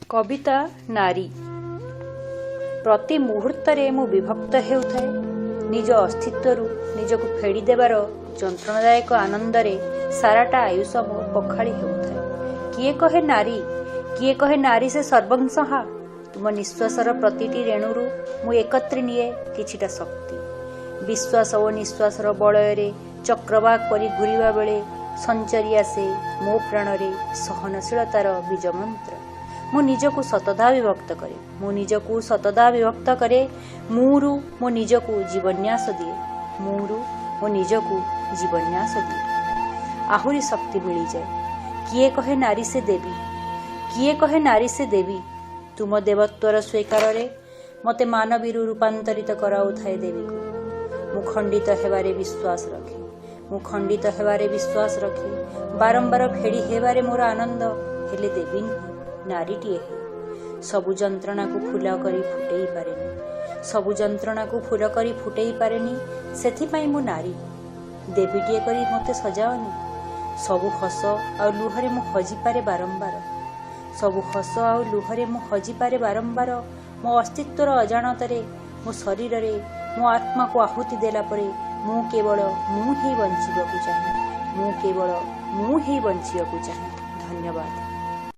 କବିତା ନାରୀ। ପ୍ରତି ମୁହୂର୍ତ୍ତରେ ମୁଁ ବିଭକ୍ତ ହେଉଥାଏ। ନିଜ ଅସ୍ତିତ୍ୱରୁ ନିଜକୁ ଫେଡ଼ି ଦେବାର ଯନ୍ତ୍ରଣାଦାୟକ ଆନନ୍ଦରେ ସାରାଟା ଆୟୁଷ ମୋ ପଖାଳି ହେଉଥାଏ। କିଏ କହେ ନାରୀ, କିଏ କହେ ନାରୀ ସେ ସର୍ବଂସହା। ତୁମ ନିଶ୍ୱାସର ପ୍ରତିଟି ରେଣୁରୁ ମୁଁ ଏକତ୍ରି ନିଏ କିଛିଟା ଶକ୍ତି। ବିଶ୍ୱାସ ଓ ନିଶ୍ୱାସର ବଳୟରେ ଚକ୍ରବାକ ପରି ଘୂରିବା ବେଳେ ସଞ୍ଚରି ଆସେ ମୋ ପ୍ରାଣରେ ସହନଶୀଳତାର ବୀଜମନ୍ତ୍ର। ମୁଁ ନିଜକୁ ଶତଧା ବିଭକ୍ତ କରେ, ମୁଁ ନିଜକୁ ଶତଧା ବିଭକ୍ତ କରେ। ମୁଁରୁ ମୋ ନିଜକୁ ଜୀବନ୍ୟାସ ଦିଏ, ମୁଁରୁ ମୋ ନିଜକୁ ଜୀବନ୍ୟାସ ଦିଏ। ଆହୁରି ଶକ୍ତି ମିଳିଯାଏ। କିଏ କହେ ନାରୀ ସେ ଦେବୀ, କିଏ କହେ ନାରୀ ସେ ଦେବୀ। ତୁମ ଦେବତ୍ୱର ସ୍ୱୀକାରରେ ମୋତେ ମାନବୀରୁ ରୂପାନ୍ତରିତ କରାଉଥାଏ ଦେବୀକୁ। ମୁଁ ଖଣ୍ଡିତ ହେବାରେ ବିଶ୍ୱାସ ରଖେ, ମୁଁ ଖଣ୍ଡିତ ହେବାରେ ବିଶ୍ୱାସ ରଖେ। ବାରମ୍ବାର ଫେଡ଼ି ହେବାରେ ମୋର ଆନନ୍ଦ। ହେଲେ ଦେବୀ ନୁହେଁ, ନାରୀଟିଏ ହେଇ ସବୁ ଯନ୍ତ୍ରଣାକୁ ଫୁଲ କରି ଫୁଟେଇ ପାରେନି, ସବୁ ଯନ୍ତ୍ରଣାକୁ ଫୁଲ କରି ଫୁଟେଇ ପାରେନି। ସେଥିପାଇଁ ମୁଁ ନାରୀ। ଦେବୀଟିଏ କରି ମୋତେ ସଜାଅନି। ସବୁ ହସ ଆଉ ଲୁହରେ ମୁଁ ହଜିପାରେ ବାରମ୍ବାର, ସବୁ ହସ ଆଉ ଲୁହରେ ମୁଁ ହଜିପାରେ ବାରମ୍ବାର। ମୋ ଅସ୍ତିତ୍ୱର ଅଜାଣତରେ ମୋ ଶରୀରରେ ମୋ ଆତ୍ମାକୁ ଆହୁତି ଦେଲା ପରେ ମୁଁ କେବଳ ମୁଁ ହିଁ ବଞ୍ଚିବାକୁ ଚାହେଁ, ମୁଁ କେବଳ ମୁଁ ହିଁ ବଞ୍ଚିବାକୁ ଚାହେଁ। ଧନ୍ୟବାଦ।